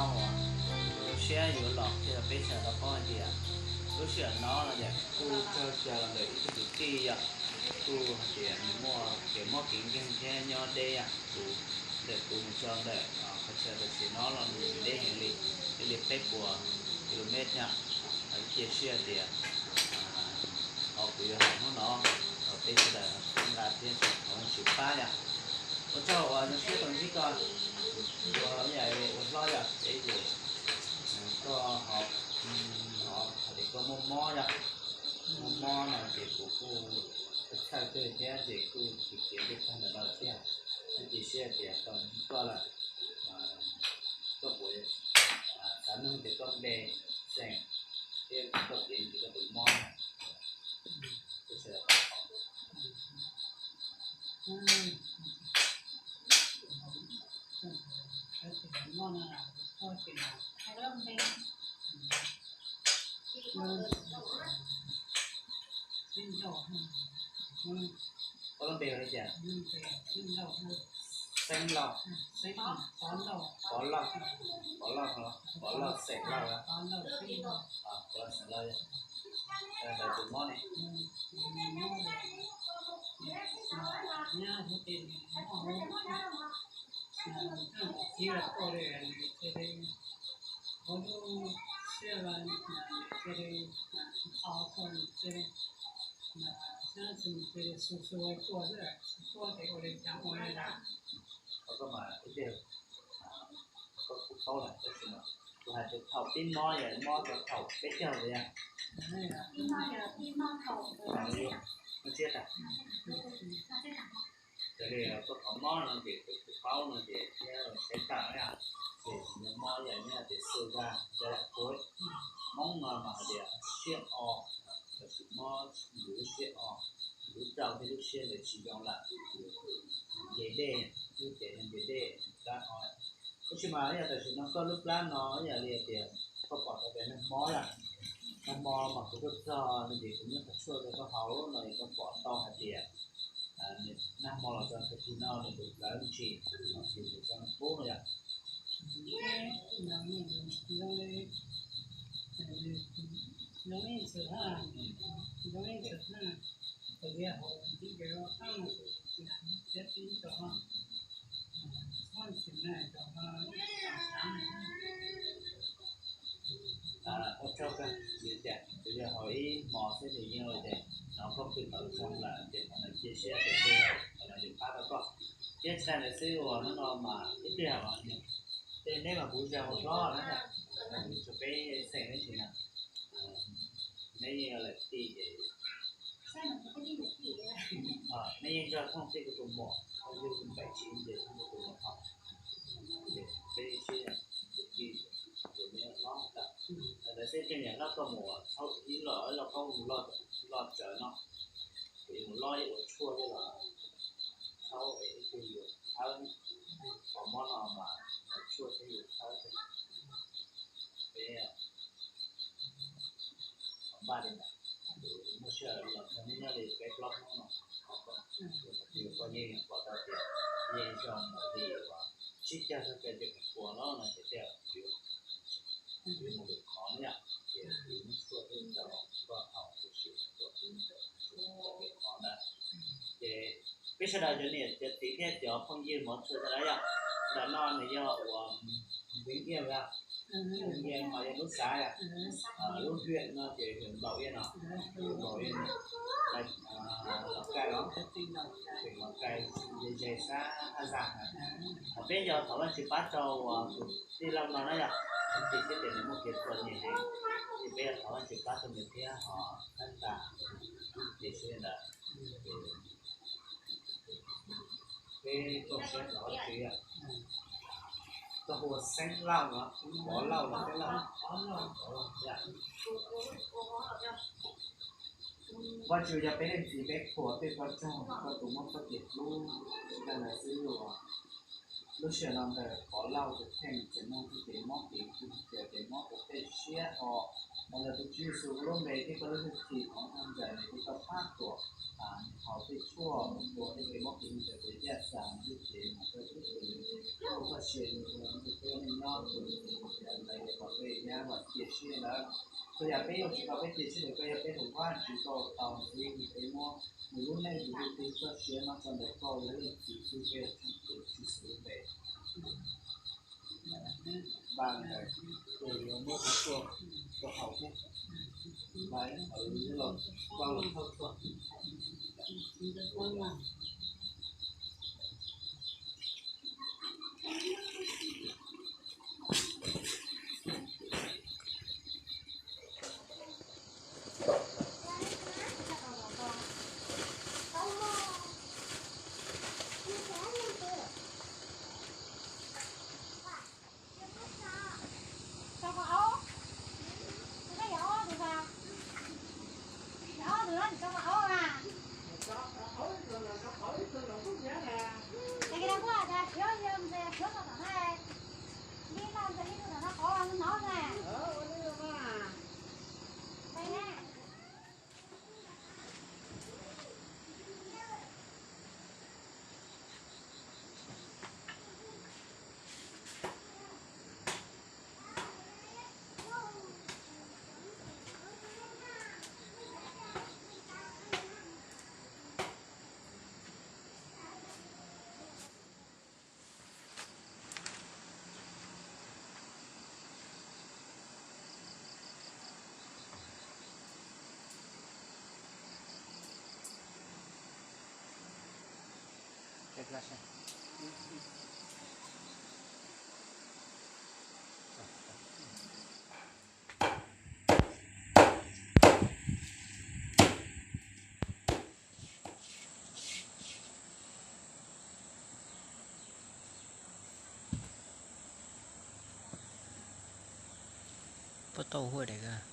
Lub siab yuav los qhia rau peb sawv daws paub hais tias lub sij hawm no no yom kuj raug cog los ntawm ib tug kwv tij yom, kuj hais tias nws muaj kev mob kev nkeeg thiab nyob deb yom, kuv ntawm kuv mus txog ntawm qhov chaw tam sim no los nws deb heev li, li peb puas kilomev yom. Cia siab tias qhov kuv yuav hais hnub no, peb sawv daws nqa thiab thov Vajtswv pab yom. Ua tsaug uas zoo siab tau ntsib koj, ua yam ua hlob yom, peb yam koj ho hais tias koj muaj mob yom, muaj mob no ces kuv kuj txhawj kawg thiab ces kuj tsis kev tej tag ntawm no lawm thiab. Cia siab tias tau ntsib koj lawm, koj puas xav nug tias koj npe, xeem, thiab koj kev ntsis koj tus mob. Koj lub npe hu li cas? Xeeb Lauj, Pov Lauj, Pov Lauj, Pov Lauj, xeem Lauj, Pov Lauj xeem Lauj. Ntawm tus mob ne, koj mas ib teg koj kuj paub lawm tab sis mas kuv hais tias thaum pib mob yog mob rau thaum peb caug los yog? Raws li koj qhov mob no ces kuv paub no ces thiab saib tawm na, ces tsis yog mob yog nyob hais tias xu zaj cov yam kuv Hmoob no mas hais tias siab o, lossis mob yus lub siab o, lub rau thiab lub siab ntawd tsis zoo lawm, nce dej, lub cev nce dej, plab o. Tab sis mas yog tam sim no koj lub plab no yam li tias koj pom tau tias nag hmo yom, nag hmo mas kuv tuaj txog no ces kuv muab qhov tshuaj rau koj haus no es koj pom tau hais tias nag hmo los txog tag kis no nws tus plawv ntsis los sis nws txog nag kub no yom. Ua tsaug kawg, tsis cas kuv yog haus ib hmos xwb nws yeej ua ces hnov koj pw tau zoo lawm ces qhov ntawd cia siab tias tej zaum qhov no yuav pab tau koj. Thiab tsis tas ntawd xwb uas hnub no mas ib pliag tej neb mas kuv zag ua hlob na, kuv tso peb xeem neb tsis na, neb yeej yog lawm tij ces neb yeej nrog thooj txij kuv tus muam, yug peb tsis ces thooj kuv tus muam hauv, ces peb sib tus tij, tus neb hlob tawm. Ntawd xwb tej niam hlob koj mus thaub ib los ib los koj mus loj tsawv no, ces mus loj ib ua tshuaj thiab los thaub ib tug yus thawb, qhov mob no mas tshuaj thiab yus thawb thiab. Peb npaj li ntawd, muaj sij hawm los nrog neb nyob li peb plaub hnub no, koj yeej pom tau tias yeej zoo mus li uas sib cog txog kawg ces mus puas los no ces tej zaum yuav mus lwm qhov na yom, ces yuav muab tshuaj thiab rau koj haus tab sis puas txog lwm qhov ntawd. Ces peb sawv daws cov niam cov txiv thiab cov phooj ywg mov tshua sawv daws yom, ntawm no nws yog uas Veen Iam, Veen Iam mas yog lub xav yom, lub huyện no ces huyện Bảo Yên no, huyện Bảo Yên, Lào Cai los, tỉnh Lào Cai, ze ze sab Hà Giang na. Peb yog thov Vajtswv pab rau tus tij laug no na yom, tus tij laug no nws muaj kev txom nyem heev, ces peb yog thov Vajtswv pab rau nws thiab ho khab tas ces sawv daws. Peb koj siab rov qab tias koj hu ua Xeeb Lauj los Pov Lauj los Xeeb Lauj? Pov Lauj. Vajtswv yog peb leej txiv peb qhuas tej pov tseg koj tus muab koj tus hlub tsis tas ntawd xwb los lub sij hawm no ntawm Pov Lauj tus kheej tseem muaj tej kev mob kev nkeeg, kev mob tus tej siab o, los ntawm tus Tswv Yexus koj lub npe thiab koj lub hwj chim thov Ntxawm nws thiaj tau pab tuam haus tej tshuaj tua tej kev mob kev nkeeg ntawd ces yaj xas mus tej kev mus rau ib tug ua txoj sia ua tus neej nyob tus Vam cia siab ntawd, txhua yam peb yuav tsis tau peb cia siab ntawm koj, yog peb tus Vajtswv koj tau ntxiv, peb muab nws lub neej tus lub tib txoj sia no tso ntawm koj, yog leej txiv xwb peb yuav tsheej tus tsis xwb lub npe. Npaj ntawd ces yuav muab koj tuaj rau hauv thiab, npaj ntawd los koj los thauj tuaj. Puab tau huaj daim